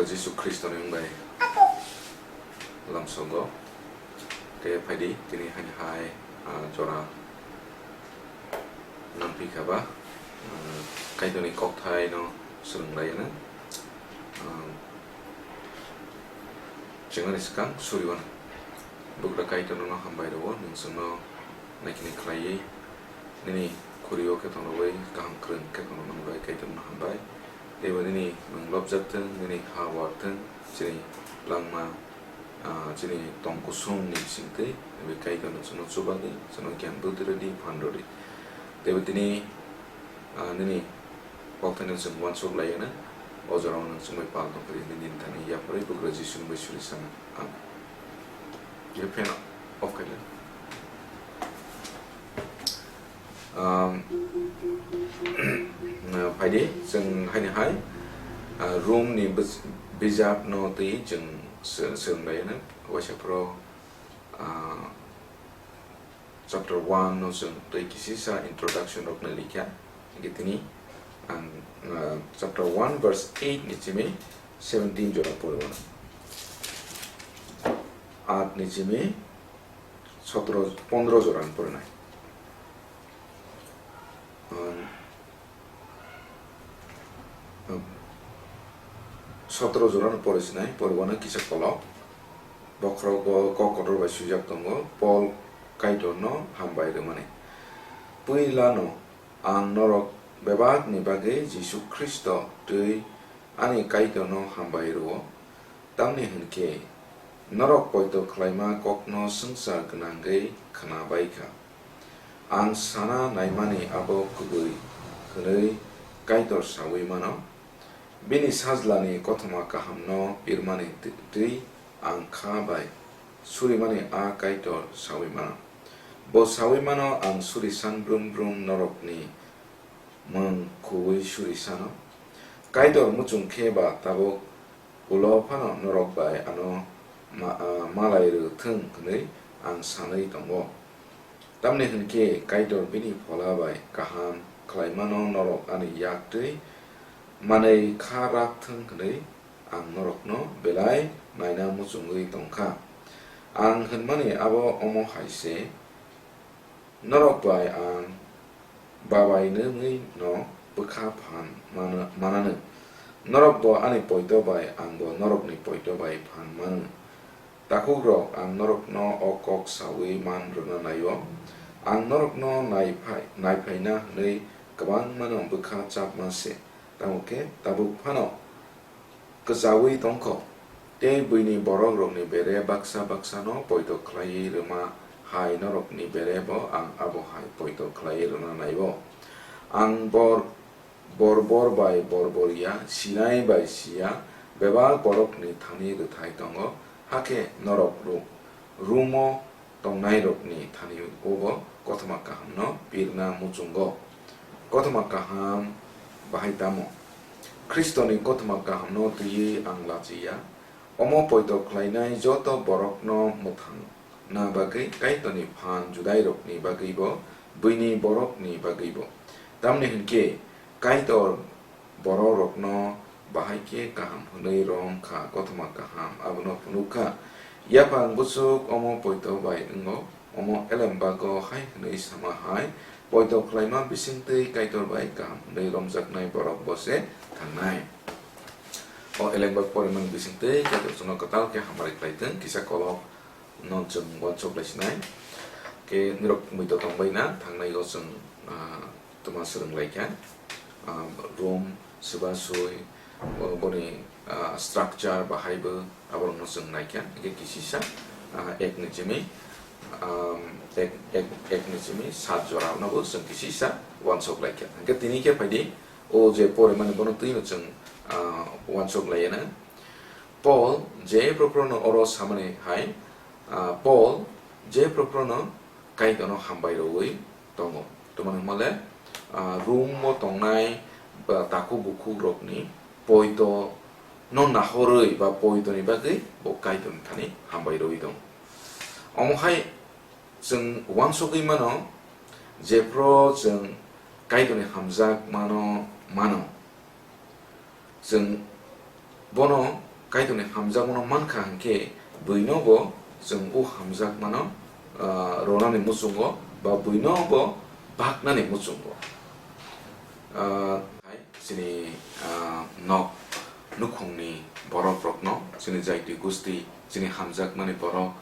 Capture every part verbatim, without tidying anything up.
Jisu Khristoni wng bai lamsogo. Tei phaidi tini hani hai, ah, jora nangphi kha ba, ah, Kaitorni kokthaino swrwng lai no, ah, chengnani swkang suriwano. Bugra Kaitorno hambai rwo, nwng chwngno naikini khlaiwi nini khuri-o khe tongrogwi kaham kwrwng khe tongroknani bai Kaitorno hambai. Teibo nini nwng lobjak thwng, nini ha uar thwng, chini langma, ah, chini tong kusungni bisingtwi, ebe Kaitorno chwngno chubagwi, chwngno giyan bwtwi rwdi, phan rwdi. Teibo tini, ah, nini kokthaino chwng uansuk lai-o na, o jorao nwng chwngbai pal tongphuru hwnwi nini thani yapharwi Bugra Jisuni bai suri sana. Amen. Ye fan off khaila. Um, phaidi, chwng haini hai, ah, Rom ni bij-, bijap no twi chwng sw-, swrwng lai-o na, waisa phoro, ah, chapter one no chwng twi kisisa introduction rok nai likha. Hingke tini ang, ah, chapter one verse eight ni chimi seventeen jora poriwano. Aat ni chimi sotro, pondro jora ang porinai. Um, Sotro jorano porisinai, poriwano kisa kolok. Bokhorogo kok kotor bai swijak tongo, Pol Kaitorno hambai rwmani. Puilano ang norok bebakni bagwi Jisu Khristo twi ani Kaitorno hambai rwo. Tamni hwn khe, norok poito khlaima kokno swngchar gwnangwi khna bai kha. Ang sana naimani abo kwbwi hwnwi Kaitor saui mano. Bini Sajlani kothoma kahamno pirmani twi ang kha bai surimani a Kaitor saui mano. Bo saui mano ang suri san brum brum norokni mwng khuui suri sano. Kaitor muchung khe ba tabuk ulo phano norok bai ano ma-, ah, malai rw thung hwnwi ang sanwi tongo. Tamni hwn khe Kaitor bini Phola bai kaham khlaimano norok ani yak twi manwi kha rak thung hwnwi ang norokno belai naina muchungwi tong kha. Ang hwnmani abo omo hai se, norok bai ang babai nungwi no bwkha phan mano-, mananw. Norok bo ani poito bai, ang bo norokni poito bai phan manw. Takhukrok, ang norokno o kok saui man rwna nai-o. Ang norokno naiphai-, naiphaina hwnwi kwbangmano bwkha chapma se, tamo khe tabuk phano kwchaui tong kho. Tei buini borokrokni bere baksa baksano poito khlaiwi rwma hai norokni bere bo ang abo hai poito khlaiwi rwna nai-o. Ang bor-, borbor bai borbor ya, sinai bai si ya, bebak borokni thani rwthai tongo, hakhe norok ru-, rumo tongnairokni thani-o bo kothoma kahamno pirna muchungo. Kothoma kaham bahai tamo? Khristoni kothoma kahamno twiwi ang lachi ya. Omo poito khlainai joto borokno mwthangna bagwi Kaitorni phan Judairokni bagwibo, buini borokni bagwibo. Tamni hwn khe Kaitor bororokno bahai khe kaham hwnwi rom kha, kothoma kaham abono phunuk kha. Yaphang bwswk omo poito bai wngo, omo elembago hai hwnwi sama hai, poito khlaima bisingtwi Kaitor bai kaham hwnwi romjaknai borok bo se thangnai. O elembak porimani bisingtwi Kaitor chwngno kwtal khe hamari khlai thung, kisa kolok no chwng uansuk lai sinai. Khe nirok muitu tongbai na thangnai o chwng, ah, twma swrwng lai kha. Ah, room, swba sui, bo-, boni, ah, structure bahai bo aborokno chwng nai kha. Hingkhe kisisa, ah, ek ni chimi, ah, ek, ek, ek ni chimi sat jora no bo chwng kisisa uansuk lai kha. Hingkhe tini khe phaidi o je porimani bono twi no chwng, ah, uansuk lai ya na. Paul je propro no oro samani hai, ah, Paul je propro no Kaitorno hambai rwui tongo. Tamoni hwnmale, ah, room o tongnai ba takhuk bukhuk rokni poito no nahorwi ba poito ni bagwi bo Kaitorni thani hambai rwui tongo. Omo hai chwng uansugwi mano, jephru chwng Kaitorni hamjakmano mano, chwng bono Kaitorni hamjakmano mankha hinkhe, buino bo chwng o hamjakmano, ah, rwnani muchungo ba buino bo baknani muchungo. Ah, hai chini, ah, nok nukhungni borok rokno, chini jaiti gusti, chini hamjakmani borok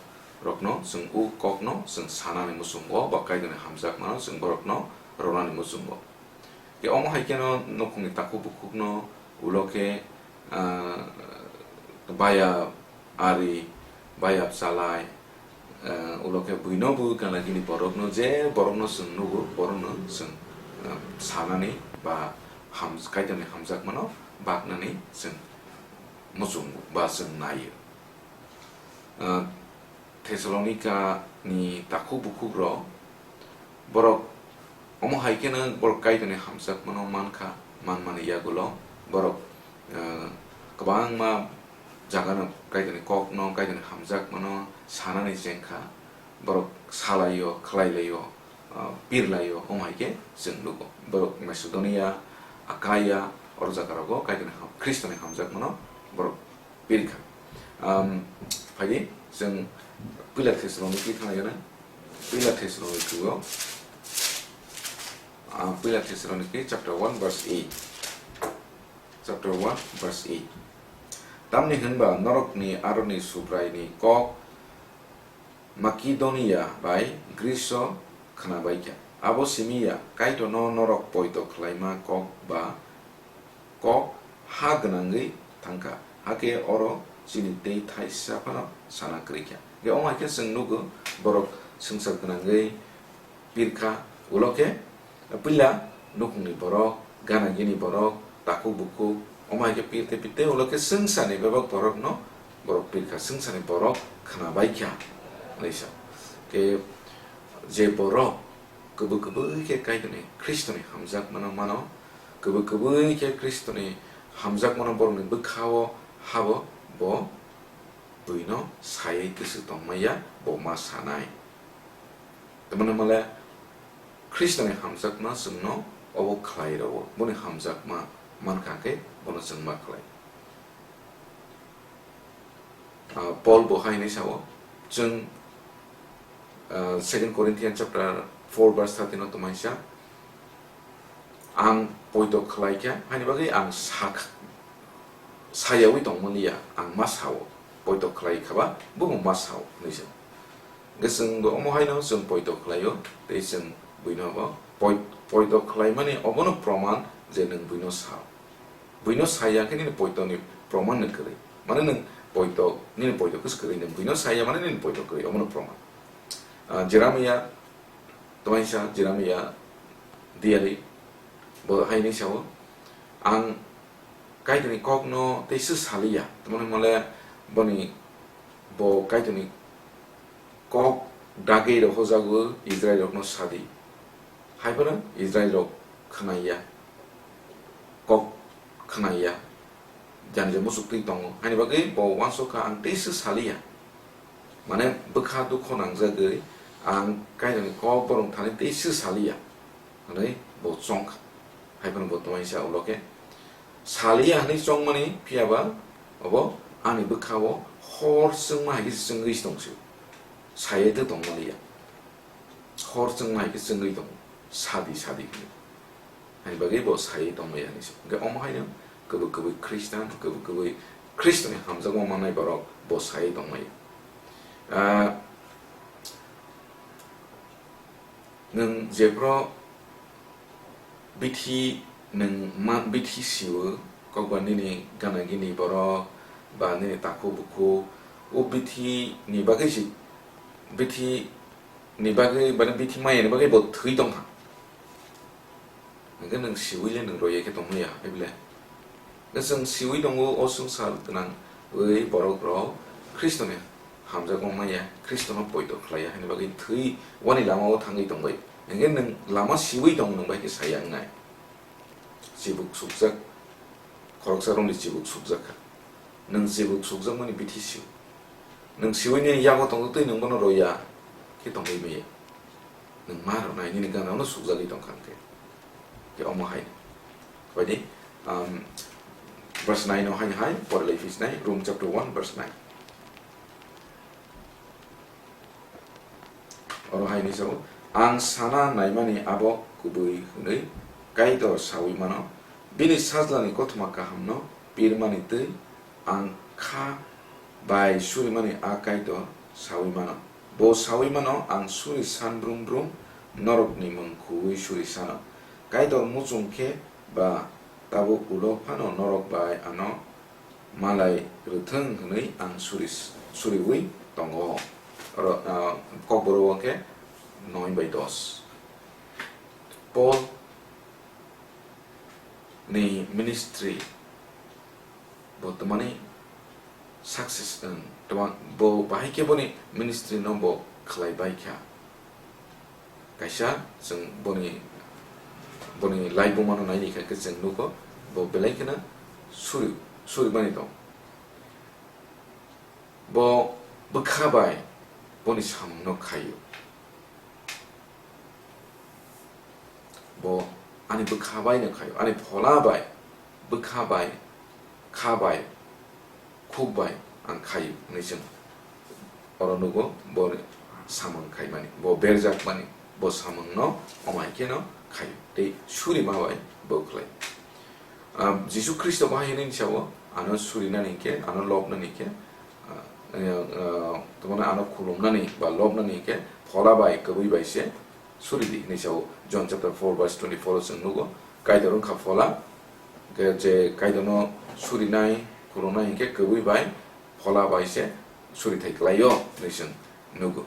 rokno chwng o kokno chwng sanani muchungo ba Kaitorni hamjakmano chwng borokno rwnani muchungo. Khe omo hai kheno nukhungni takhuk bukhukno ulo khe, ah, baya ari, baya bwchalai, ah, ulo khe buino bo gana gini borokno, je borokno chwng nugo, borokno chwng, ah, sanani ba ham-, Kaitorni hamjakmano baknani chwng muchungo ba chwng naio. Ah, Thessalonika ni takhuk bukhuk rok, borok omo hai kheno borok Kaitorni hamjakmano mankha, manmani yagulo borok, ah, kwbangma jagano Kaitorni kokno, Kaitorni hamjakmano sanani chengkha, borok salaio, khlailaio, ah, pirlaio, omo hai khe chwng nugo. Borok Macedonia, Akaya, oro jagarogo Kaitorni ham-, Khristoni hamjakmano borok pirkha. Am, phaidi, chwng Puila Thessalonika thangna gana. Puila Thessalonika o, ah, Puila Thessalonika chapter one verse eight. Chapter one verse eight. Tamni hwnba norokni aroni Subraini kok Makedonia bai Greece o khwnabaikha. Abo simi ya, Kaitorno norok poito khlaima kok ba kok ha gwnangwi thangkha, hakhe oro chini tei thaisa phano sana kwrwikha. Khe omo hai khe chwng nugo, borok swngchar gwnangwi pirkha, ulo khe puila nukhungni borok, gana gini borok, takhuk bukhuk, omo hai khe pirte pirte ulo khe swngcharni bebak borokno borok pirkha, swngcharni borok khwnabaikha, hwnwi sa. Khe je borok kwbwi kwbwi khe Kaitorni, Khristoni hamjakmano mano, kwbwi kwbwi khe Khristoni hamjakmano borokni bwkha-o habo, bo buino saywi kwswk tongmaya, bo ma sanai. Tamoni male Khristoni hamjakma chwngno obo khlai rwo, boni hamjakma mankha khe bono chwng ma khlai. Ah, Paul bo hai hwnwi sao, chwng, ah, Second Corinthians chapter four verse thirteen o tongmani sa, "Ang poito khlai kha, haini bagwi ang sak-, sayaui tongmani ya, ang ma sao, poito khlai khaba, bo ma sao," hwnwi sa. Hwnkhe chwng bo omo haino chwng poito khlaio, tei chwng buino bo poi-, poito khlaimani obono proman je nwng buino sao. Buino saya khe nini poito ni proman ni kwrwi. Mane nwng poito, nini poito khe kwrwi, nwng buino saya mane nini poito kwrwi, omono proman. Ah, Jeremia, tongmani sa Jeremia diari, bo hai hwnwi sao, "Ang Kaitorni kokno tei se saliya." Tamoni mole boni, bo Kaitorni kok dagwi rohorjago Israilrokno sadi. Hai phano Israilrok khwnaiya, kok khwnaiya, jani je muchuk twi tongo. Haini bagwi bo uansukha, "Ang tei se saliya." Mane bwkha dukho nangjagwi ang Kaitorni kok borok thani tei se saliya. Hwnwi bo chongkha. Hai phano bo tongmani sa ulo khe saliya hwnwi chongmani, phiyaba obo ani bwkha-o hor chwngma hai khe chwngwi tongsi. Sayai tong tongmaliya. Hor chwngma hai khe chwngwi tongo. Sadi, sadi hwnwi. Haini bagwi bo sayai tongmaya hwnwi se. Hwnkhe omo haino kwbwi kwbwi Khristan, kwbwi kwbwi Khristoni hamjakma mannai borok bo sayai tongmaya. Ah, Nwng jephru bithi nwng ma-, bithi sio, kokba nini gana gini borok ba nini takhuk bukhuk, o bithi ni bagwi se, bithi ni bagwi, mane bithi maya ni bagwi bo thwi tongkha. Hwnkhe nwng siui le nwng roye khe tongmaya, hai bole? Hwnkhe chwng siui tongo, o swngchar gwnangwi borok rok Khristoni hamjakma maya, Khristono poito khlaiya, haini bagwi thwi wani lama o thangwi tongbai. Hwnkhe nwng lama siui tong, nwng bai khe saya wngnai. Chibuk sukjak, khoroksa rokni chibuk sukjak kha. Nwng chibuk sukjakmani bithi sio. Nwng siui nini yago tongtwi nwng bono roya khe tongwi maya. Nwng ma rwnai nini gana no sukjagwi tongkha hwnkhe. Khe omo hai. Baidi, um, verse nine no hai hai pore lai phi sinai, Rom chapter one verse nine. Oro hai ni sao, "Ang sana naimani abo kubui hwnwi Kaitor saui mano, bini sajlani kothoma kahamno pirmani twi ang kha bai surimani a Kaitor saui mano. Bo saui mano, ang suri san brum brum norokni mung khuui suri sano. Kaitor muchung khe ba tabuk ulo phano norok bai ano malai rwthwng hwnwi ang suri, suriui tongo." Oro, ah, Kokborok o khe noi bai dos. Paul ni ministry bo twmani success, um, twma-, bo bahai khe boni ministry no bo khlai bai kha. Kaisa chwng boni, boni laibuma no nai ni kha khe chwng nugo, bo belai kheno suri, suri mani tong. Bo bwkha bai boni samung no khaio. Bo ani bwkha bai no khaio, ani phola bai, bwkha bai, kha bai, khuk bai ang khaio hwnwi chwng oro nugo, bo samung khaimani, bo berjakmani, bo samung no omai kheno khaio, tei suri ma bai bo khlai. Ah, Jisu Khristo bahai hwnwi sao, ano surinani khe, ano lobnani khe, ah, ah, ah, tamani ano khulumnani ba lobnani khe phola bai, kwbwi bai se suri di hwnwi sao. John chapter four verse twenty-four o chwng nugo, Kaitor wngkha phola, khe je Kaitorno surinai, khulumnai hinkhe kwbwi bai, phola bai se suri thai klaio hwnwi chwng nugo.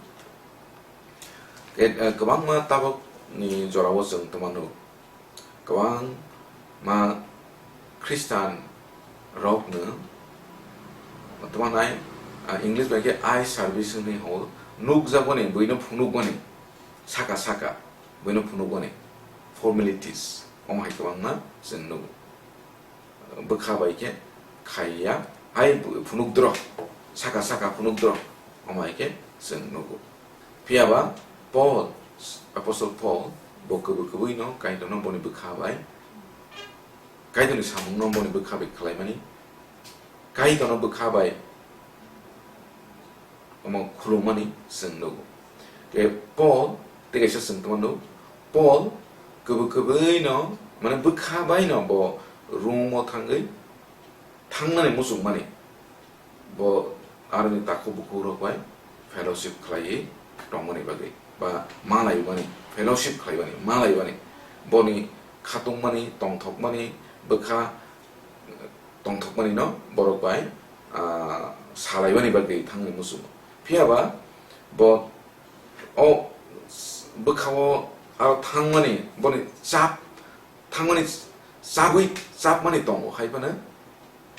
Khe, eh, kwbangma tabukni jorao chwng twma nugo. Kwbangma Khristan rokno tamo nai, ah, English bai khe eye service hwnwi hwngo, nukjakmani, buino phunukmani, saka saka buino phunukmani formalities, omo hai kwbangma chwng nugo. Bwkha bai khe khaiya, hai phunukdrok, saka saka phunukdrok, omo hai khe chwng nugo. Phiya ba Paul, Apostle Paul, bo kwbwi kwbwi no Kaitor no boni bwkha bai, Kaitor ni samung no boni bwkha bai khlaimani, Kaitor no bwkha bai omo khulumani chwng nugo. Khe Paul tei kaisa chwng tongma nugo, Paul kwbwi kwbwi no, mane bwkha bai no bo Rom o thangwi thangnani muchungmani, bo aroni takhuk bukhuk rok bai fellowship khlaiwi tongmani bagwi ba malaimani, fellowship khlaimani, malaimani, boni khatungmani, tongthokmani, bwkha tongthokmani no borok bai, ah, salaimani bagwi thangwi muchungo. Phiya ba bo o bwkha o aro thangmani, boni chap thangmani, chabwi chapmani tongo, hai phano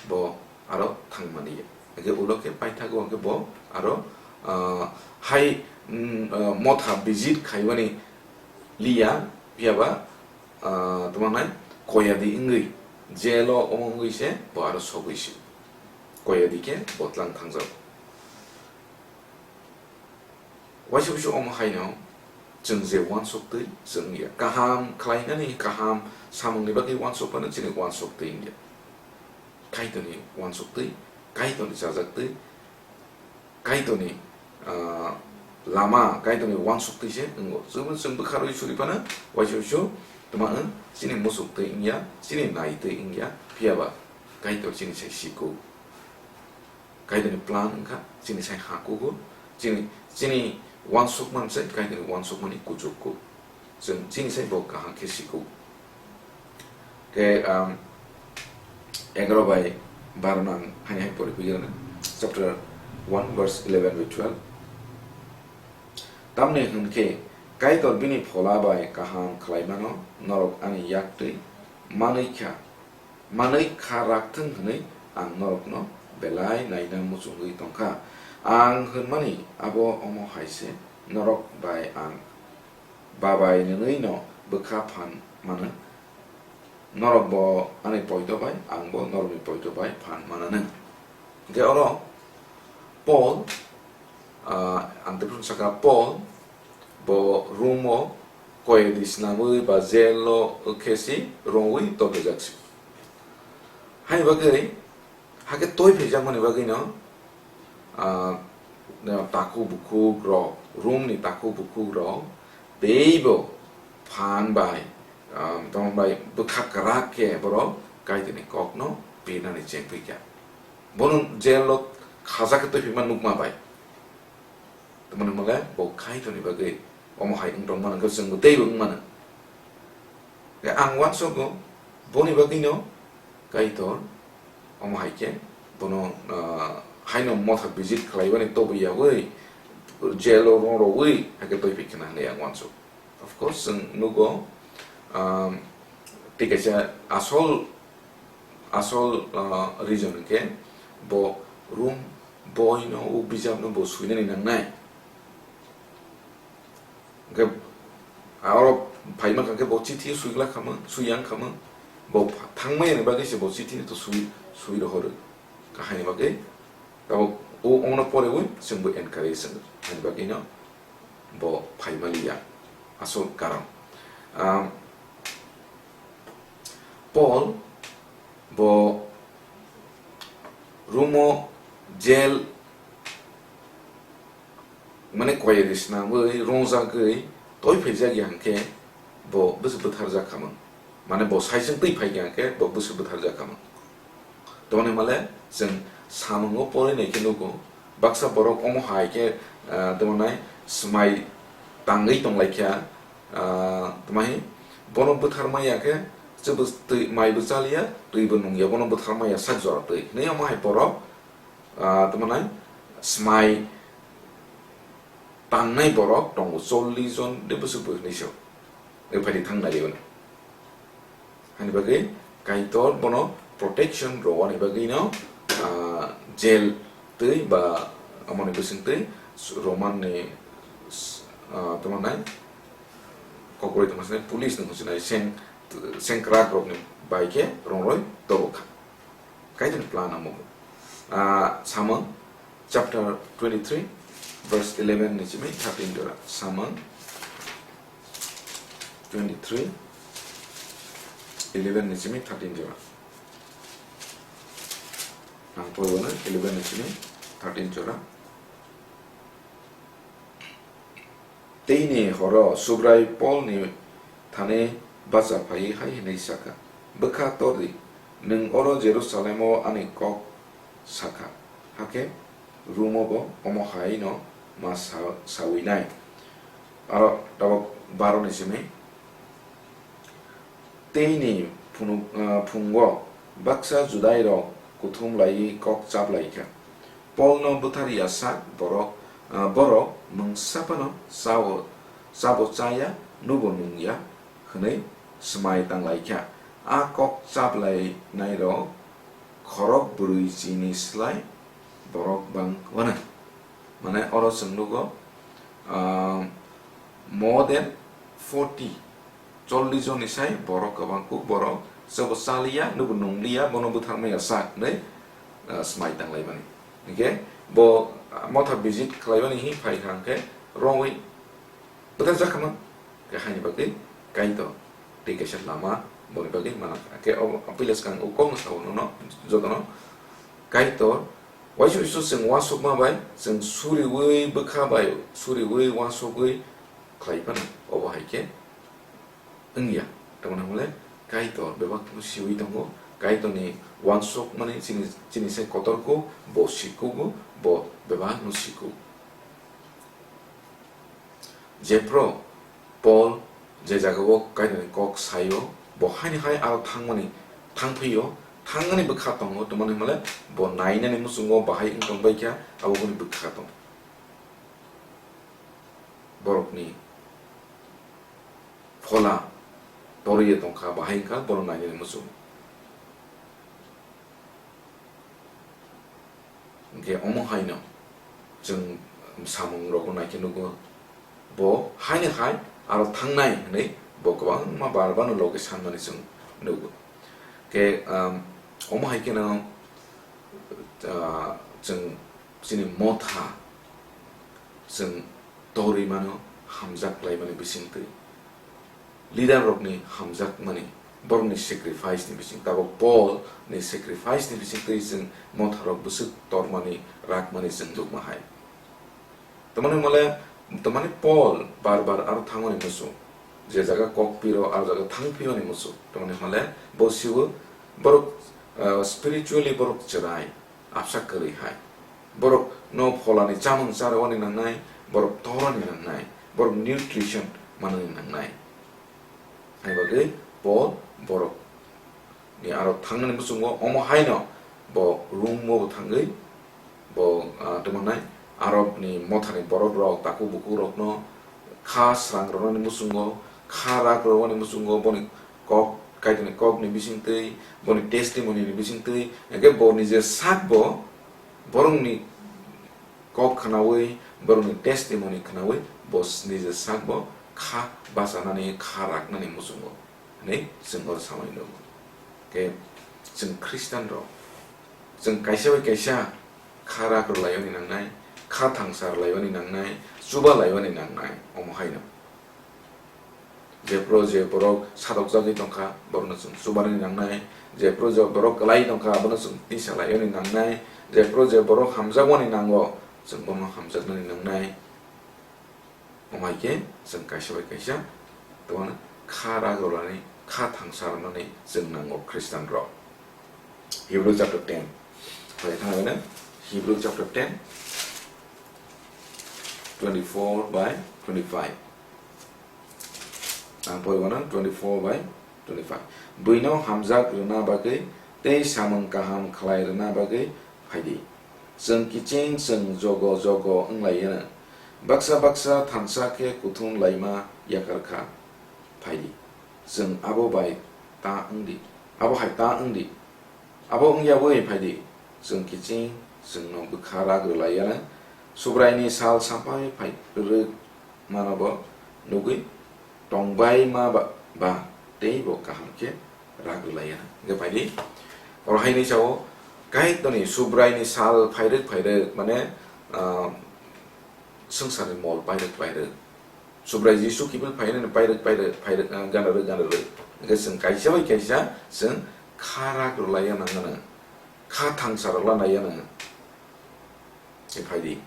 bo aro thangmani ya. Hingke ulo khe paithago hingke bo aro, ah, hai, mm, ah, motha visit khaimani liya, phiya ba, ah, tamo nai koyadi wngwi, jail o omo wngwi se bo aro sogwi se. Koyadi khe bo tlang thangjago. Waisa waisa omo haino chwng je uansuk twi chwng ya. Kaham khlainani, kaham samungni bagwi uansuk phano chini uansuk twi wngya. Kaitorni uansuk twi, Kaitorni chajak twi, Kaitorni, ah, lama, Kaitorni uansuk twi se wngo. Chwngno chwng bwkha rwi suri phano waisa waisa tma wng, chini muchuk twi wngya, chini nai twi wngya, phiya ba Kaitor chini sai siko. Kaitorni plan wngkha, chini sai ha kugo, chini, chini uansukmani sai Kaitorni uansukmani kuchuk kuk. Chwng chini sai bo kaham khe siko. Khe, um, egaroh bai baro nang hani hai pori phi gana, chapter one verse eleven bai twelve. Tamni hwn khe Kaitor bini phola bai kaham khlaimano norok ani yak twi manwi kha. Manwi kha rakthwng hwnwi ang norokno belai naina muchungwi tongkha. Ang hwnmani abo omo hai se, norok bai ang Babai nwnwi no bwkha phan mano. Norok bo ani poito bai, ang bo norokni poito bai phan mananw. Hwnkhe oro Paul, ah, ang tei phano saka Paul, bo room o koyadi swnamwi ba jail o khe si rwngwi tongthokjak si. Hai bagwi, hakhe toi phaijakmani bagwino, ah, takhuk bukhuk rok, Rome ni takhuk bukhuk rok, teibo phan bai, ah, tongmani bai bwkha kwrak khe borok Kaitorni kokno pirnani chengphi kha. Bono jail o khajak khe toi phaima nukma bai. Tamoni hwnle bo Kaitorni bagwi omo hai wng tong mano, hwnkhe chwngbo teibo wng mano. Hwnkhe ang uansugo boni bagwino Kaitor omo hai khe bono, ah, haino motha visit khlaiwani tobwi yaui jail o rwng rwui hakhe toi phai khna hwnwi ang uansugo. Of course, chwng nugo, um, tei kaisa asol, asol, uh, reason hwnkhe bo Rome boino, o bijapno bo swinani nangnai. Hwnkhe aro phaima kha khe bo chithi swigla khamang, swiyang khamang. Bo pha-, thangmani bagwi se bo chithi to swi, swi rohoro. Kahaini bagwi tabuk o, ono porewi chwngbo encourage wngkha. Haini bagwino bo phaimaliya asol karon. Um, Paul bo Rome o jail, mane, koyari snamwi rongjagwi toi phaijak ya hwnkhe bo bwswk bwtharjak khamang. Mane, bo saisung twi phai ya hwnkhe bo bwswk bwtharjak khamang. Tongni male chwng samungo porinai khe nugo, baksa borok omo hai khe, ah, tamo nai, swmai tangwi tonglaikha, ah, tamo hai bono bwtharma ya khe, chwbo twi, maibo chaliya, twibo nungya, bono bwtharma ya sak jora twi. Hinwi omo hai borok, ah, tamo nai, swmai tangnai borok tongo, chollish jon de bwswk bo hinwi se. Ephaidi thang nai rw. Hani bagwi Kaitor bono protection rwani bagwino, ah, jail twi ba amoni bising twi Roman ni, ah, tamo nai kokroi tongma sinai police ni hwnsinai seng, sengkrak rokni bai khe rongroi tobokha. Kaitor ni plan amo. Ah, Samung chapter twenty-three, verse eleven ni simi thirteen jora. Samung twenty-three, eleven ni simi thirteen jora. Ang poribano eleven ni simi thirteen jora. Teini horo Subrai Polni thani bacha phaiwi hai hwnwi sakha, "Bwkha tor di, nwng oro Jerusalemo ani kok sakha, hakhe Rumobo omo hai no ma sa-, sawi nai." Aro tabok baro ni simi. Teini phunuk, ah, phungo baksa Judairok kuthum laiwi kok chaplaikha, "Polno bwthar ya sak borok, ah, borok mungsa phano chao, chabo chaya, nubo nungya," hwnwi swmai tanglaikha. A kok chaplainairok khorok brwi chini slai borok bang wanai. Mane oro chwng nugo, ah, more than forty, chollish jonni sai borok kwbang kuk, borok chabo chaliya, nubo nungliya, bono bwtharmaya sak hwnwi, ah, swmai tanglaimani. Hwnkhe bo, ah, motha visit khlaimani hi phai kha hwnkhe rongwi bwthar jakha man, khe haini bagwi Kaitor tei kaisa lama boni bagwi mana kha. Khe o, o puila swkang o kokno sao nono jotono, Kaitor waisa waisa chwng uansukma bai chwng suriui bwkha bai suriui uansugwi khlai phano, obo hai khe wngya. Tamoni hwnle Kaitor bebak no siui tongo, Kaitorni uansukmani chini, chini sai kotorkuk bo sikugo, bo bebak no sikugo. Jephru Paul je jagao Kaitorni kok saio, bo haini hai aro thangmani, thangphio, thangmani bwkha tongo, tamoni hwnle bo nainani muchungo bahai wng tongbaikha, abo boni bwkha tongo. Borokni phola torwi tongkha, bahai wngkha, bono nainani muchungo. Hwnkhe omo haino chwng samung rokno naikhe nugo, bo haino hai aro thangnai hwnwi bo kwbangma bar bar no logi sanmani chwng nugo. Khe, um, omo hai kheno, uh, chwng chini motha chwng torwi mano, hamjak khlaimani bisingtwi. Leader rokni hamjakmani Borokni sacrifice ni bising, tabok Paul ni sacrifice ni bising twi chwng motharok bwswk tormani, rakmani chwng nukma hai. Tamani mole, tamani Paul bar bar aro thangmani muchung, je jaga kok piro, aro jaga thang phiyoni muchung. Tamani mole bo siwo borok, ah, spiritually borok chwrai, absa kwrwi hai. Borok no pholani chamung charwani nangnai, borok torani nangnai, borok nutrition manani nangnai. Hai bagwi Paul borok ni aro thangnani muchungo omo haino bo Rom o bo thangwi bo, ah, tongmanai Arab ni mothani borok rok, takhuk bukhuk rok no kha srang rwnani muchungo, kha rak rwnani muchungo, boni kok, Kaitorni kok ni bisingtwi, boni testimony ni bisingtwi, hwnkhe bo nije sak bo borokni kok khnaui, borokni testimony khnaui, bo nije sak bo kha bachanani, kha raknani muchungo hinwi chwng oro samani nukgo. Khe chwng Khristian rok, chwng kaisa bai kaisa kha rak rwlaiwani nangnai, kha thangsa rwlaiwani nangnai, chuba laiwani nangnai, omo haino. Jephru je borok sadokjagwi tongkha, borokno chwng chubanani nangnai, jephru je borok kwlai tongkha, abono chwng tisa laiwani nangnai, jephru je borok hamjakmani nango, chwng bono hamjaknani nangnai. Omo hai khe chwng kaisa bai kaisa tongmani kha rak rwlani, kha thangsa rwnani chwng nango Khristian rok. Hebrew chapter ten. Phai thangna Hebrew chapter ten, twenty-four by twenty-five. Ang pori mano twenty-four by twenty-five. Buino hamjak rwna bagwi tei samung kaham khlai rwna bagwi phaidi. Chwng kiching, chwng jogo jogo wng lai yano. Baksa baksa thansa khe kuthum laima yakar kha. Phaidi. Chwng abo bai ta wng di. Abo hai ta wng di. Abo wng yaui phaidi. Chwng kiching, chwngno bwkha rak rwlai yano. Subraini sal sampai phai rwk mano bo nugwi tongbai ma ba, ba tei bo kaham khe rak rwlaiya. Hwnkhe phaidi, oro hai hinwi sao, Kaitorni Subraini sal phairwk phairwk, mane, ah, swngcharni mol pairwk pairwk. Subrai Jisu kiphil phainani pairwk pairwk, phairwk, ah, gana rwk gana rwk. Hwnkhe chwng kaisa bai kaisa chwng kha rak rwlaiya nangmano, kha thangsa rwla naiya nangmano. Tei phaidi,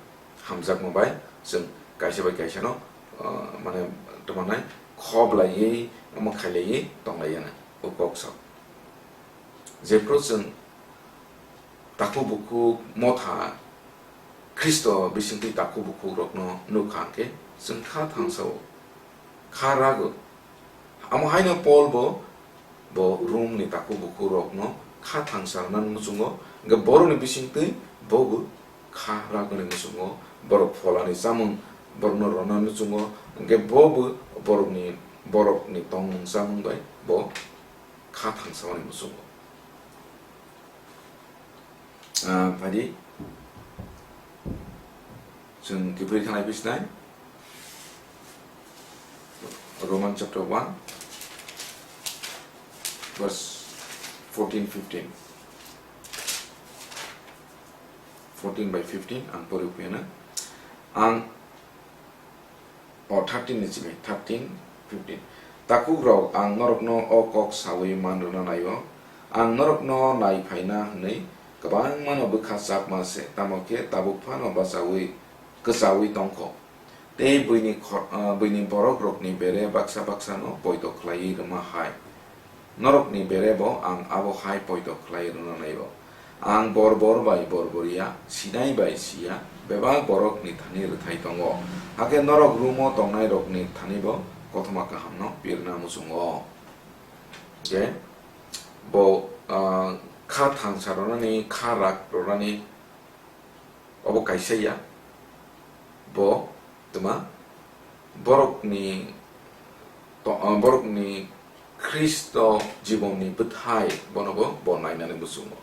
hamjakma bai chwng kaisa bai kaisa no, ah, mane, tongmanai khob laiwi, omo khailaiwi tong laiya no, o kok sao. Jephru chwng takhuk bukhuk motha, Khristo bisingtwi takhuk bukhuk rokno nukha hwnkhe chwng kha thangsa o, kha rago. Amo haino Paul bo, bo Rom ni takhuk bukhuk rokno kha thangsa rwnani muchungo, hwnkhe borokni bisingtwi bobo kha ragani muchungo, borok pholani chamung borokno rwnani muchungo, hwnkhe bobo borokni, borokni tongmung chamung bai bo kha thangsa mani muchungo. Ah, phaidi. Chwng kiphilwi thangnai bisnai. Roman chapter one, verse fourteen, fifteen. Fourteen by fifteen, ang pori phiyana. Ang O, thirteen ni simi, thirteen, fifteen. Takhuk rok, ang norokno o kok saui man rwna naio. Ang norokno nai phaina hwnwi kwbangmano bwkha chakma se, tamo khe tabuk phano bachaui, kwchaui tongkho. Tei buini kho-, ah, buini borok rokni bere baksa baksano poito khlaiwi rwma hai. Norokni bere bo ang abo hai poito khlai rwna naio. Ang borbor bai borbor ya, sinai bai si ya, bebak borokni thani rwthai tongo. Hakhe norok room-o tongnairokni thani bo kothoma kahamno pirna muchungo. Je bo, ah, kha thangsa rwnani, kha rak rwnani, obo kaisa ya, bo tma borokni to-, ah, borokni Khristo jibonni bwthai bono bo, bo nainani muchungo.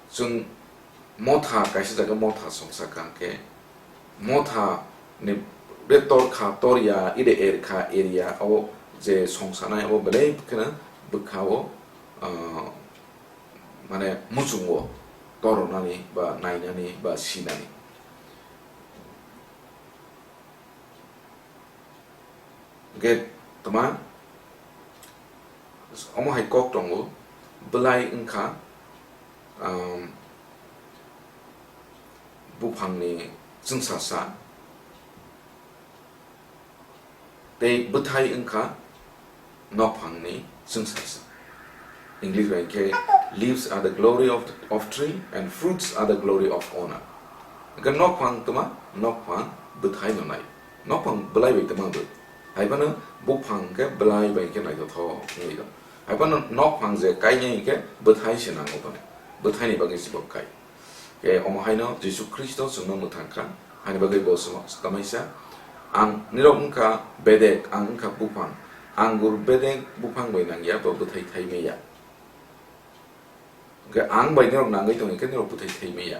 Chwng motha, kaisa jaga motha songsa kha hwnkhe, motha ni be tor kha, tor ya, ide er kha, er ya, abo je songsanai abo belai kheno bwkha o, ah, mane muchungo tornani ba nainani ba sinani. Hwnkhe tma Omo hai kok tongo, bwlai wngkha, um, buphangni chwngsasa, tei bwthai wngkha nokphangni chwngsasa. English bai khe, "Leaves are the glory of, of tree, and fruits are the glory of owner." Hwnkhe nokphang twma, nokphang bwthai no nai. Nokphang bwlai bai twma bw. Hai phano buphang khe bwlai bai khe naithothok wngwi tong. Hai phano nokphang je kainai hwnkhe bwthai se nango phano. Bwthaini bagwi se bo kai. Khe omo haino Jisu Khristo chwngno mwthang kha, haini bagwi bo swma-, swkamaisa, "Ang nirok wngkha bedek, ang wngkha buphang, angur bedek buphang bai nangya bo bwthai thai maya. Hwnkhe ang bai nirok nangwi tongwi khe nirok bwthai thai maya."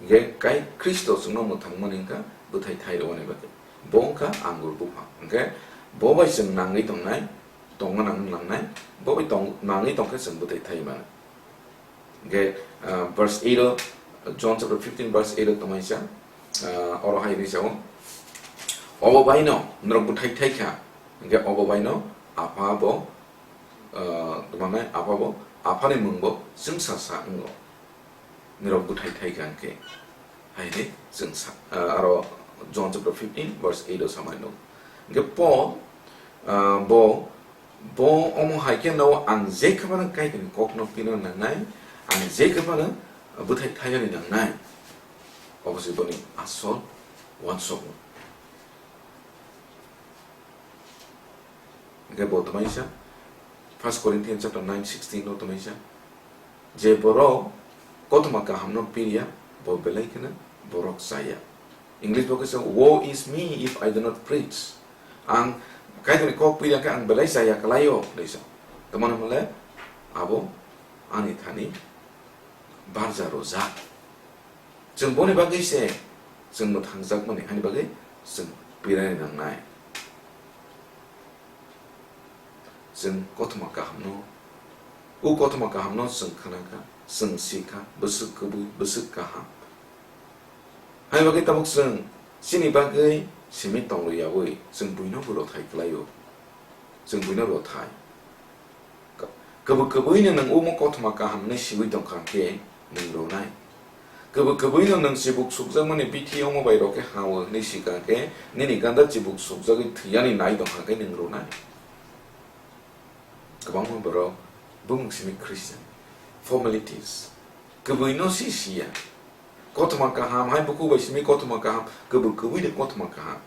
Hwnkhe kai Khristo chwngno mwthangmani wngkha bwthai thai rwani bagwi. Bo wngkha angur buphang. Hwnkhe bo bai chwng nangwi tongnai, tongna nang-, nangnai, bo bai tong-, nangwi tongkhe chwng bwthai thai mano. Hwnkhe, ah, verse eight o, John chapter fifteen verse eight o tongmani sa, ah, oro hai hinwi sao, "Obo baino norok bwthai thai kha, hwnkhe obo baino Apha bo, ah, tongmani Apha bo, Aphani mung bo chwngsasa wngo. Norok bwthai thai kha hwnkhe," hai hinwi chwngsa, ah, aro John chapter fifteen verse eight o samai nung. Hwnkhe Paul, ah, bo Bo omo hai khe no ang je khe phano Kaitorni kokno pina nangnai, ang je khe phano bwthai thairani nangnai. Obo se boni asol uansukmung. Hwnkhe bo twmaisa, First Corinthians chapter nine sixteen no twmaisa, je borok kothoma kahamno pirya, bo belai kheno borok chaya. English bo khe sa, "Woe is me if I do not preach." Ang Kaitorni kok pirya khe ang belai chaya kwlaio, hinwi sa. Tamoni hwnle abo ani thani barja rwjak. Chwng boni bagwi se chwng mwthangjakmani, hani bagwi chwng pirani nangnai. Chwng kothoma kahamno, o kothoma kahamno chwng khna kha, chwng si kha, bwswk kwbwi, bwswk kaham. Hai bagwi tabuk chwng chini bagwi simi tongwi yaui chwng buino bo rothai kwlaio. Chwng buino rothai. Kwbwi kwbwino nwng omo kothoma kaham hwnwi siui tongkha khe nwng rwnai. Kwbwi kwbwino nwng chibuk sukjakmani bithi omo bai rok khe ha-o hwnwi sikha khe nini ganda chibuk sukjagwi thwiyani nai tongkha khe nwng rwnai. Kwbangma borok bumung simi Christian, formalities, kwbwino si siya. Kothoma kaham hai bukhuk bai simi kothoma kaham, kwbwi kwbwino kothoma kaham.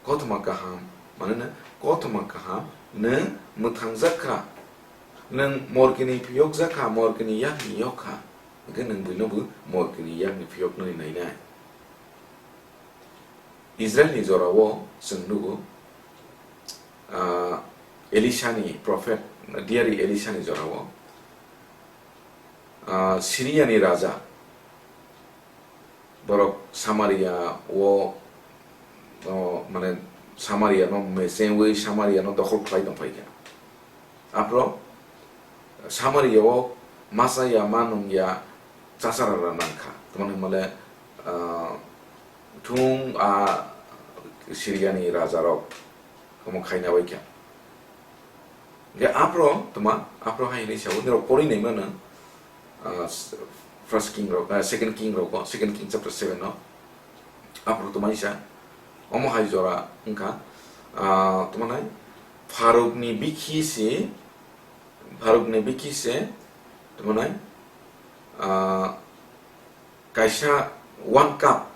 Kothoma kaham, mane na kothoma kaham, nwng mwthangjak kha, nwng morkini phiyokjak kha, morkini yakni yok kha, hwnkhe nwng buino bo morkini yakni phiyoknani nainai. Israelni jorao chwng nugo, ah, Elisani prophet, diari Elisani jorao, ah, Siriani raja, borok Samaria o, o, mane Samaria no mechengwi Samaria no dokhol khlai tongphai kha. Aphro Samaria o masa ya ma nung ya chachara ra nang kha. Tamoni hwnmale, ah, thung a Siriani raja rok omo khaina bai kha. Hwnkhe aphro tma, aphro hai hinwi sao, nirok porwi naimano, ah, First King rok, ah, Second King rok, Second King chapter seven no. Aphro tma isa, omo hai jora wngkha, ah, tma nai, Pharukni bikhi se, Pharukni bikhi se, tma nai, ah, kaisa one cup,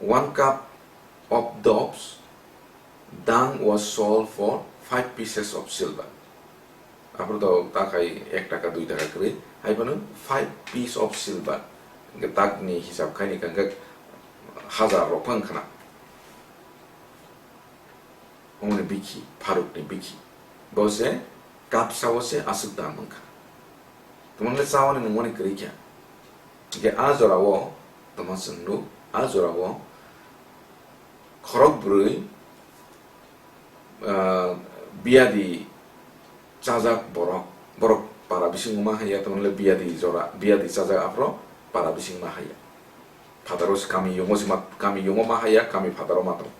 one cup of doves dung was sold for five pieces of silver. Aphuru to takhai ek taka, dui taka kwrwi, hai phano five piece of silver. Hwnkhe takni hisab khaini hwnkhe hajar rok phang khna. Omoni bikhi, Pharukni bikhi. Bo se kapsa o se aswk dam wngkha. Tamo le chawani nungmani kwrwi kha. Hwnkhe a jora o tamo chwng nuk, a jora o khorok bwrwi, ah, biyadi chajak borok, borok para bisingo ma haiya, tamo le biyadi jora, biyadi chajak aphro para bisingo ma haiya. Phataro se kami yungo se ma, kami yungo ma haiya, kami phataro ma tong.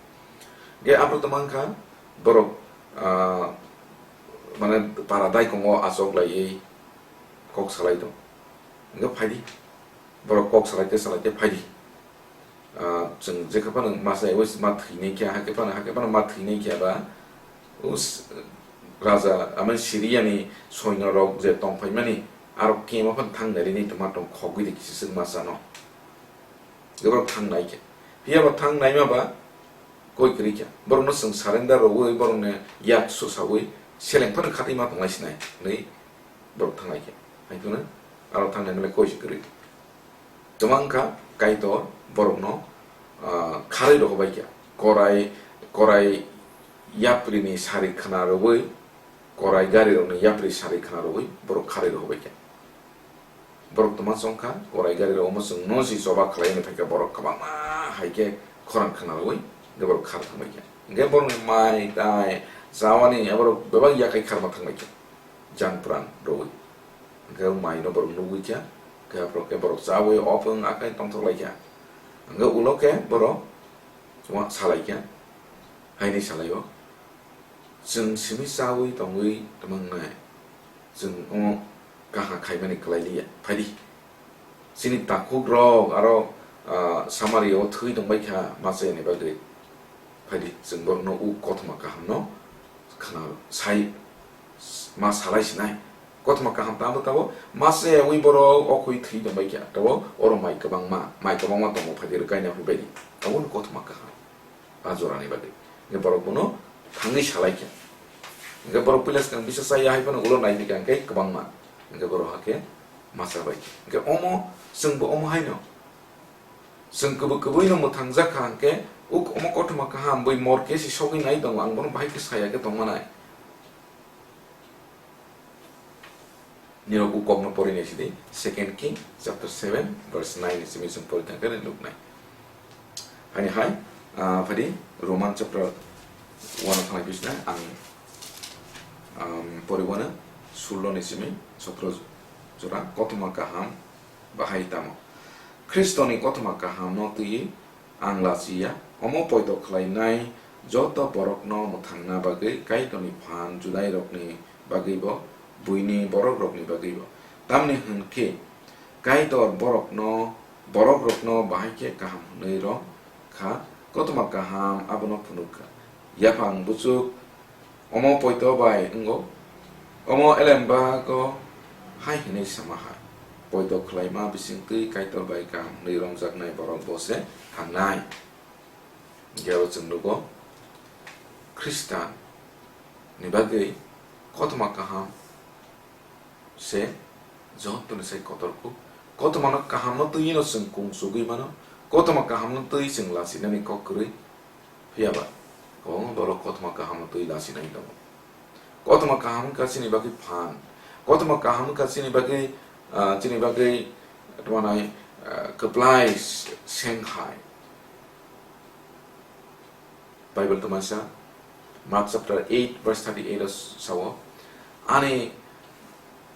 Ge aphro tamo wngkha, Borok, ah, mane para daikongo achok laiwi kok salai tong. Hwnkhe phaidi. Borok kok salai te salai te phaidi. Ah, chwng jekha phano masa ewi ma thwinai khe, hakhe phano, hakhe phano ma thwinai khe ba, us, raja, amai Siriani soino rok je tong phaimani, aro kemo phano thang nai rini tongma tong khogwi de kisi swk masa no. Borok thang nai khe. Phiya ba thang naima ba koi kwrwi kha. Borokno chwng surrender rwui, borokni yak susaui, seleng phano khatwi ma tonglai sinai hinwi borok thang lai kha. Hai phano aro thang naima le koi se kwrwi. Tongma wngkha Kaitor borokno, ah, kharwi rohorbai kha. Korai, korai yapri ni sari khna rwui, korai gari rokni yapri sari khna rwui borok kharwi rohorbai kha. Borok tongma chongkha, korai gari rok omo chwng no si choba khlai ni phaikha borok kwbangma hai khe khorang khna rwui, hwnkhe borok khar thangbai kha. Hwnkhe borokni mai tai chawani aborok bebak yakai kharma thangbai kha, jang pran rwui. Hwnkhe o mai no borok nugui kha, hwnkhe aphuru khe borok chaui opung akai tongthok lai kha. Hwnkhe ulo khe borok wa salai kha, haini salai o. Chwng simi chaui tongwi tongmangnai, chwng omo kaham khaimani kwlai liya. Phaidi, chini takhuk rok aro, ah, Samaria o thwi tongbai kha machayani bagwi. Phaidi, chwng borokno u kothoma kahamno khna sai ma salai sinai. Kothoma kaham tamo tabo machayaui borok okhoi thwi tongbai kha. Tabo oro mai kwbangma, mai kwbangma tongo, phaidi rwkaina phaibaidi. Abono kothoma kaham. A jorani bagwi. Hwnkhe borok bono thangwi salai kha. Hwnkhe borok puila swkang bisa chaya hai phano ulo nai phi kha hwnkhe kwbangma. Hwnkhe borok hakhe ma cha bai kha. Hwnkhe omo, chwngbo omo haino. Chwng kwbwi kwbwino mwthang jak kha hwnkhe uk omo kothoma kaham bui mor khe se sogwi nai tongo, ang bono bahai khe saya khe tongmanai. Nirok u kokno pori nai sidi, Second King chapter seven verse nine ni simi chwng pori thangkhe nuknai. Haini hai, ah, phadi Roman chapter one o thanglai bisna ang, um, pori wano sullo ni simi sotro jora kothoma kaham bahai tamo. Khristoni kothoma kahamno twiwi ang lachiya, omo poito khlainai joto borokno mwthangna bagwi Kaitorni phan Judairokni bagwibo, buini borokrokni bagwibo. Tamni hwn khe Kaitor borokno, borokrokno bahai khe kaham hwnwi rw kha, kothoma kaham abono phunuk kha. Yaphang buchuk omo poito bai wngo. Omo elembago hai hwnwi sama hai, poito khlaima bisingtwi Kaitor bai kaham hwnwi romjaknai borok bo se thangnai. Hwnkhe abo chwng nugo, Khristan ni bagwi kothoma kaham se jotono sai kotor kuk. Kothomano kahamno twiwino chwng kung chugwi mano. Kothoma kahamno twi chwng lachinani kok kwrwi. Phiya ba, kwbangma borok kothoma kahamno twi lachinai tongo. Kothoma kaham wngkha chini bagwi phan. Kothoma kaham wngkha chini bagwi, ah, chini bagwi tongmani, ah, kwplai seng hai. Bible tongmani sa, Mark chapter eight verse thirty-eight o sao, "Ani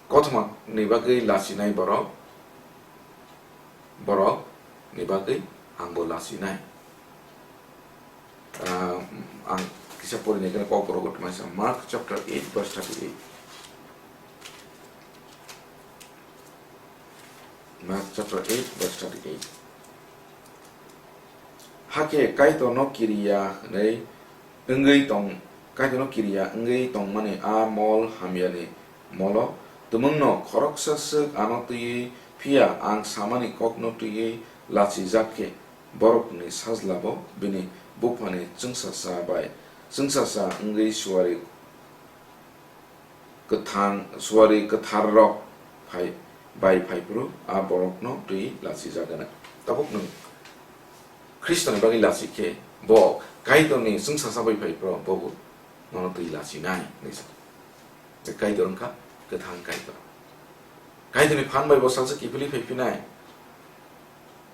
kothoma ni bagwi lachinai borok, borok ni bagwi angbo lachinai." Ah, ang kisa porinai khe kok borok tongmani sa, Mark chapter eight verse thirty-eight. Mark chapter eight verse thirty-eight. Hakhe Kaitorno kiriya hwnwi wngwi tong, Kaitorno kiriya wngwi tongmani a mol hamyani molo tumungno khoroksa swk ano twiwi, phiya ang samani kokno twiwi lachijak khe, borokni sajlabo bini buphani chwngsasa bai chwngsasa wngwi suari kwthang, suari kwtharrok phai, bai phai phuru a borokno twi lachijagana. Tabuk nwng Khristoni bagwi lachi khe bo Kaitorni chwngsasa bai phai phuru bobo nono twi lachinai hinwi sa. Kaitor wngkha kwthang Kaitor. Kaitorni phan bai bo salsa kiphilwi phai phinai.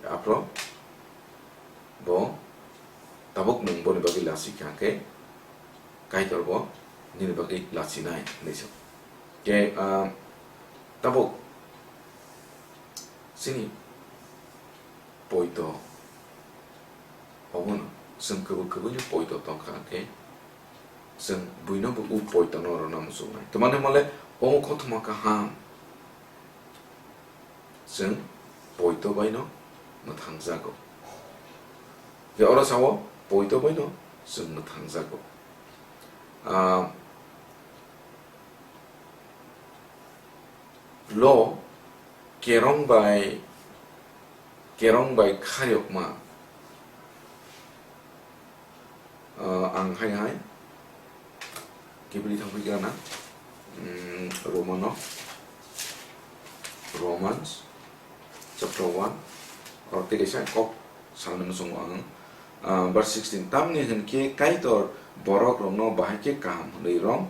Aphro bo tabuk nwng boni bagwi lachi kha khe, Kaitor bo nini bagwi lachinai hinwi sa. Khe, ah, tabuk chini poito obono chwng kwbwi kwbwino poito tongkha khe, Chwng buino bo u poito no rwna muchungnai. Tamani hwnmale omo kothoma kaham. Chwng poito baino mwthangjago. Je oro sao poito baino chwng mwthangjago. Ah, lo kerong bai, kerong bai kharyokma, ah, ang hai hai kibri thangwi gana, mm, Romano, Romans chapter one, oro tei kaisa kok salnani muchungo ang, ah, verse sixteen, "Tamni hwn khe Kaitor borok rokno bahai khe kaham hwnwi rom,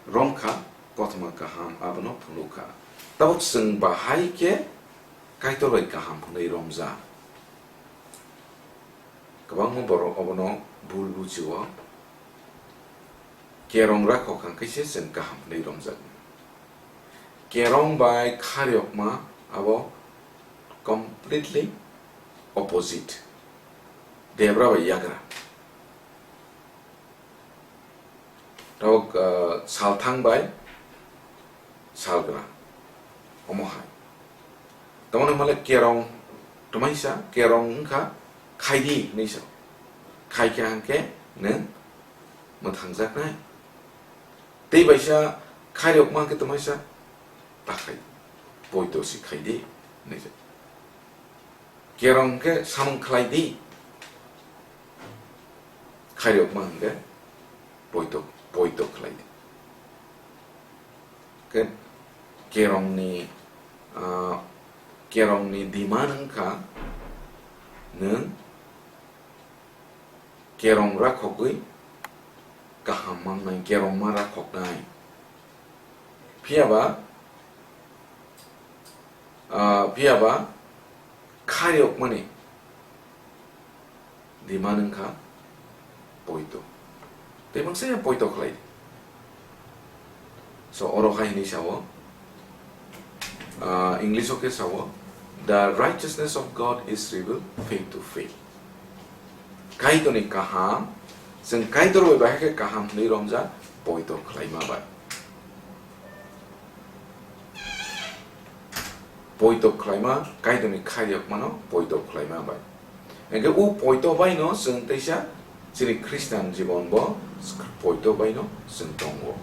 romkha, kothoma kaham abono phunukha." Tabuk chwng bahai khe Kaitor bai kaham hwnwi romjak. Kwbangma borok obono bul bujio. Kerong rakhok hwnkhe se chwng kaham hwnwi romjaknai. Kerong bai kharyokma abo completely opposite. Debra bai yagra. Tabuk, ah, salthang bai salgra. Omo hai. Tamoni hwnmale kerong twmaisa, kerong wngkha khaidi hwnwi sa. Khaikha hwnkhe nwng mwthangjaknai. Tei baisa khairokma hwnkhe twmaisa ta khai. Poito si khaidi hwnwi sa. Kerong khe samung khlai di. Khairokma hwnkhe poito, poito khlai di. Ke-, kerongni, ah, kerongni demand wngkha nwng kerong rakhogwi kaham mangnai, kerongma rakhoknai. Phiyaba, ah, phiyaba khairokmani demand wngkha poito. Tei mangsa ya poito khlai. So, oro hai hwnwi sao, ah, English o khe sao, "The righteousness of God is revealed faith to faith." Kaitorni kaham, chwng Kaitor bai bahai khe kaham hwnwi romjak poito khlaima bai. Poito khlaima, Kaitorni khairokmano poito khlaima bai. Hwnkhe o poito baino chwng teisa chini Khristan jibon bo poito baino chwng tongo.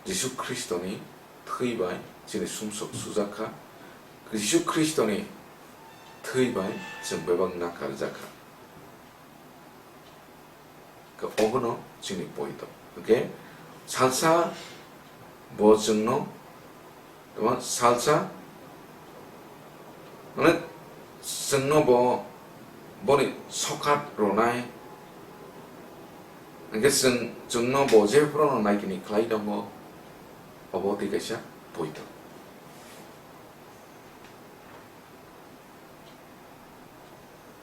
Jisu Khristoni thwi bai chini sumsok sujak kha. Jisu Khristoni thwi bai chwng bebak nakarjak kha. Khe obono chini poito. Hwnkhe salsa bo chwngno, tamo salsa, mane, chwngno bo boni sokhat rwnai. Hwnkhe chwng, chwngno bo jephruno naikini khlai tongo, obo tei kaisa poito.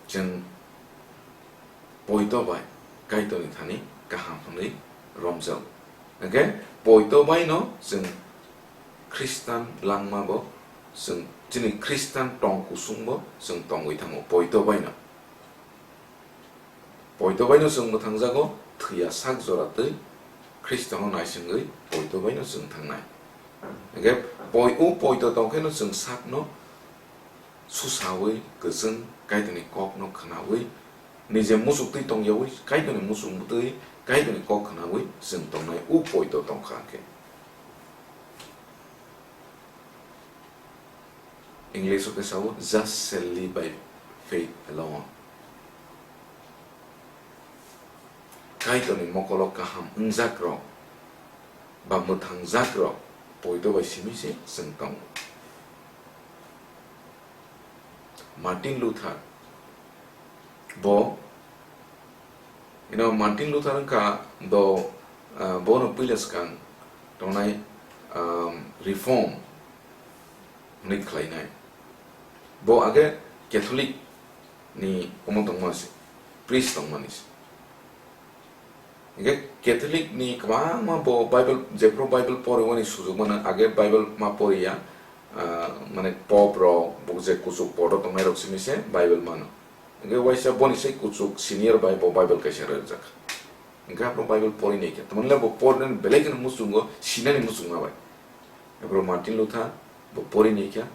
Chwng poito bai Kaitorni thani kaham hwnwi romjago. Hwnkhe poito baino chwng Khristan langma bo, chwng chini Khristan tong kusung bo chwng tongwi thango poito baino. Poito baino chwng mwthangjago, thwiya sak jora twi Khristono naisingwi poito baino chwng thangnai. Hwnkhe poi-, o poito tongkheno chwng sakno susawi, kwchwng Kaitorni kokno khwnawi, nije muchuk twi tongyawi, Kaitorni muchuk twi, Kaitorni kok khwnawi chwng tongnai, o poito tongkha hwnkhe. English o khe sao, "Just shall live by faith alone." Kaitorni mokolo kaham wngjak rok ba mwthang jak rok poito bai simi se chwng tongo. Martin Luther bo, you know, Martin Luther wngkha bo, ah, bono puila swkang tongnai, um, reform hwnwi khlainai. Bo age Catholic ni omo tongma se, priest tongmani se. Hingke Catholic ni kwbangma bo Bible, jephru Bible pori wani sujukmano, age Bible ma poriya, ah, mane Pope rok, bo je kuchuk podo tongnai rok simi se Bible mano. Hingke waisa boni sai kuchuk senior bai bo Bible kaisa rwjakha. Hingke abo Bible pori naikha. Tamani le bo porinani belai kheno muchungo, sinani muchungma bai. Abo Martin Luther bo pori naikha.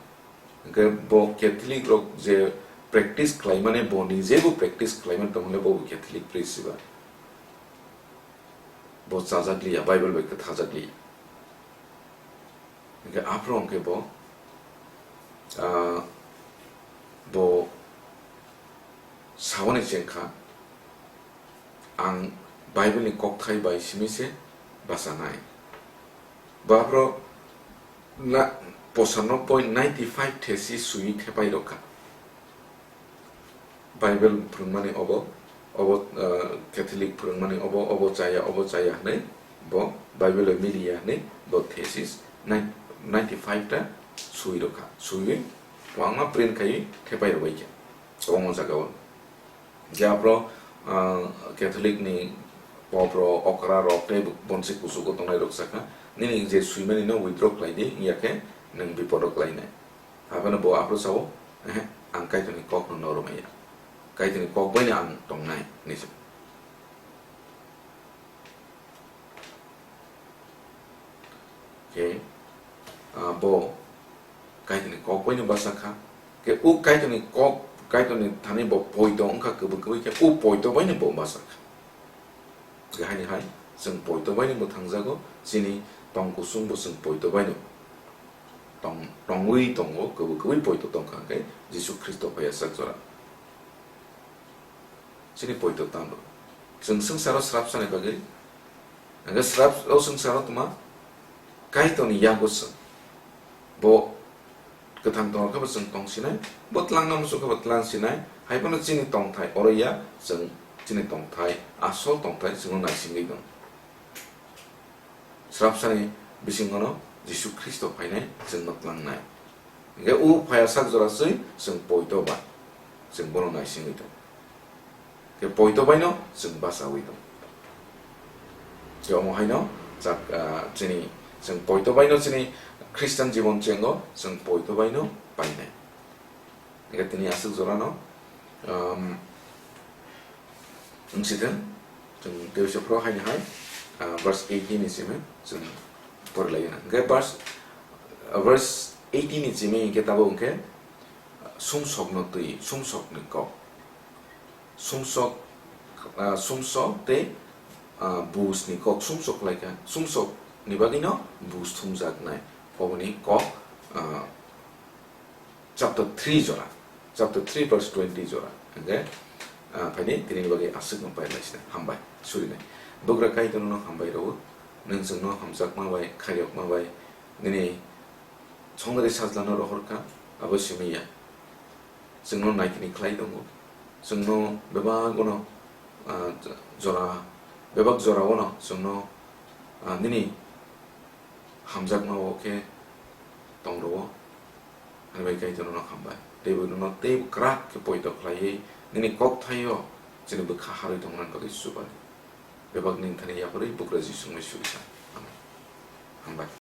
Hingke bo Catholic rok je practice khlaimani, bo nije bo practice khlaimani, tamani le bo Catholic priest siba. Bo chajakliya, Bible bai kwthajakliya. Hingke aphuru hingke bo, ah, bo saoni chengkha, ang Bible ni kokthai bai simi se bachanai. Bo aphuru na, posanno point ninety five thesis sui thepai rokha. Bible phwrwngmani obo, obo, ah, Catholic phwrwngmani obo, obo chaya, obo chaya hwnwi bo Bible bai miliya hwnwi bo thesis nine-, ninety five ta sui rokha. Suiwi kwbangma print khaiwi thepai rwbaikha kwbangma jagao. Je aphuru, ah, Catholic ni Pope rok, okra rok tei bonsi kuchugo tongnai rok sakha, "Nini je suimani no withdraw khlai di, wngya khe nwng bipodo klainai." Haphano bo aphuru sao, "Ehe, ang Kaitorni kokno norwmaya. Kaitorni kok baino ang tongnai," hinwi sa. Khe, ah, bo Kaitorni kok baino basa kha. Khe o Kaitorni kok, Kaitorni thani bo poito wngkha kwbwi kwbwi khe o poito baino bo basa kha. Khe haini hai, chwng poito baino bo thangjago, chini tong kusung bo chwng poito baino tong, tongwi tongo, kwbwi kwbwi poito tongkha hwnkhe Jisu Khristo phaiya sak jora. Chini poito tamo. Chwng swngcharo srapsani bagwi, hwnkhe srap o swngcharo tma Kaitorni yago chwng. Bo kwthang tongkha bo chwng tong sinai, bo twlangna muchung kha bo twlang sinai, hai phano chini tongthai oro ya, chwng chini tongthai, asol tongthai chwngno naisingwi tong. Srapsani bisingono Jisu Khristo phainai chwngno twlangnai. Hingke o phaiya sak jora swi chwng poito bai, chwng bono naisingwi tong. Khe poito baino chwng bachaui tong. Khe omo haino chak, ah, chini, chwng poito baino chini Christian jibon chengo chwng poito baino painai. Hingke tini aswk jorano, um, wng sithwng, chwng tebisa phro haino hai, ah, verse eighteen ni simi chwng porilaina. Hingke verse, ah, verse eighteen ni simi hingke tabuk hingke, ah, sumsokno twi, sumsokni kok. Sumsok, ah, sumsok tei, ah, buj ni kok, sumsok khlaikha, sumsok ni bagwino buj thumjaknai. Oboni kok, ah, chapter three jora, chapter three verse twenty jora. Hingke, ah, phaini tini bagwi aswkno pailai sina. Hambai, surinai. Bugra Kaitorno hambai rwo, nwng chwngno hamjakma bai, khairokma bai, nini Songdari sajlano rohorkha, abo simi ya. Chwngno naikini khlai tongo. Chwngno bebak bono, ah, jora, bebak jora bono chwngno, ah, nini hamjakma o khe tong rwo. Ani bai Kaitor nono hambai. Teibo nono teibo kwrak khe poito khlaiwi nini kok thaio chini bwkha harwi tongmani bagwi chubani. Bebak nini thani yaphurwi bugra Jisu wngwi suri sa. Amen. Hambai.